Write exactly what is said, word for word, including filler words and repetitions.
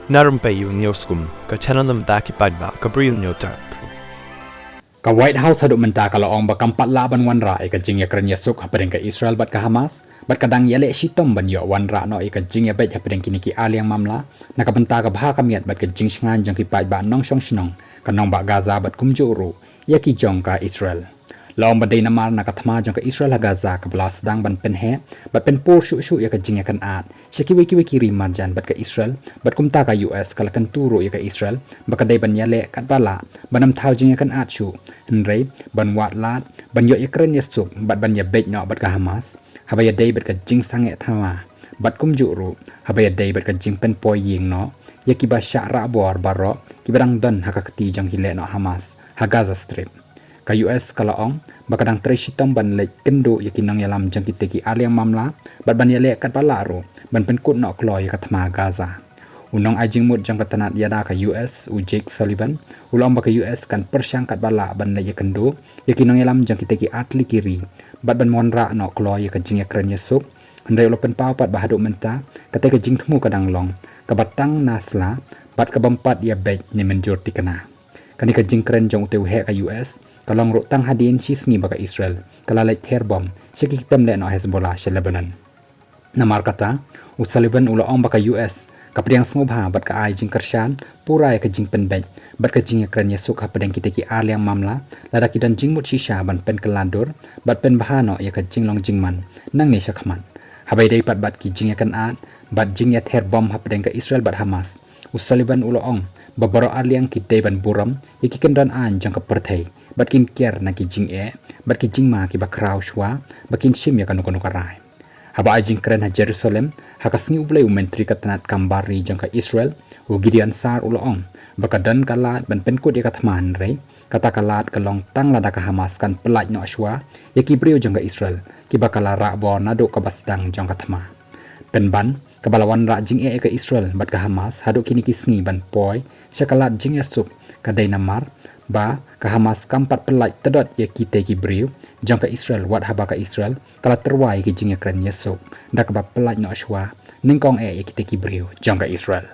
Na rympei ïa u Newsroom, ka channel na bynta ki paidbah ka Bri u Newtap. Ka White House haduh mynta ka la ong ba kam pat lah ban wanrah ïa ka jingïakren ïasuk hapdeng ka Israel bad ka Hamas, bad ka dang ïaleh shitom ban ïoh wanrah noh ïa ka jingïabeit hapdeng kine ki arliang mamla na ka bynta ka bha ka miat bad ka jingshngaiñ jong ki paidbah nongshong shnong ka nongbah Gaza bad kumjuh ruh ïa ki jong ka Israel. La ong ba dei namar na ka thma jong ka Israel ha Gaza kaba la sdang ban pynheh bad pynpur shuh shuh ïa ka jingïakynad sha kiwei kiwei ki ri marjan bad ka Israel, bad kumta ka U S ka la kyntu ruh ïa ka Israel ba ka dei ban ïaleh katba lah ban ym thaw jingïakynad shuh, hynrei ban wad lad ban ïoh ïakren ïasuk bad ban ïabeit noh bad ka Hamas haba ïadei bad ka jingsangeh thma, bad kumjuh ruh haba ïadei bad ka jingpynpoi ïing noh ïa kiba shah rah bor baroh kiba dang don ha ka kti jong ki lehnoh Hamas ha Gaza Strip. Ka U S ka la ong ba ka dang trei shitom ban leit kynduh ïa ki nongïalam jong kitei ki arliang mamla bad ban ïaleh katba lah ruh ban pynkut noh kloi ïa ka thma Gaza. U nongai jingmut jong ka tnat ïada ka U S, u Jake Sullivan, u la ong ba ka U S kan pyrshang katba lah ban leit ïakynduh ïa ki nongïalam jong kitei ki artylli ki ri bad ban wanrah noh kloi ïa ka jingïakren ïasuk, hynrei u la pynpaw pat ba haduh mynta katei ka jingthmu ka dang long kaba tang na sla bad ka bym pat ïabeit ne mynjur thikna. Kane ka jingkren jong utei u heh ka U S ka long ruh tang hadien shi sngi ba ka Israel ka la leit ther bom sha ki kytem lehnoh Hezbollah sha Lebanon. Namar kata, u Sullivan u la ong ba ka U S ka pdiang sngewbha bad ka ai jingkyrshan pura ïa ka jingpynbeit bad ka jingïakren ïasuk hapdeng kitei ki arliang mamla lada ki don jingmut shisha ban pynkylla dur bad pynbha noh ïa ka jinglong jingman nangne shakhmat. Haba ïadei pat bad ki jingïakynad bad jingïather bom hapdeng ka Israel bad Hamas, u Sullivan u la ong ba baroh arliang ki dei ban burom ïa ki kyndon aiñ jong ka pyrthei bad kin kiar na ki jingeh bad ki jingma kiba khraw shuwa ba kin shim ïa kano kano ka rai. Haba ai jingkren ha Jerusalem ha ka sngi U Blei, u Myntri ka tnat kam bar ri jong ka Israel, u Gideon Sa'ar, u la ong ba ka don ka lad ban pynkut ïa ka thma, hynrei kata ka lad ka long tang lada ka Hamas kan pyllait noh shuwa ïa ki briew jong ka Israel kiba ka la rah bor naduh kaba sdang jong ka thma. Pynban, kaba la wanrah jingeh ïa ka Israel bad ka Hamas haduh kine ki sngi ban poi sha ka lad jingïasuk ka dei namar ba ka Hamas kam pat pyllait tdot ïa kitei ki briew jong ka Israel wat haba ka Israel ka la tyrwa ïa ki jingïakren ïasuk da kaba pyllait noh shuwa nyngkong eh ïa kitei ki briew jong ka Israel.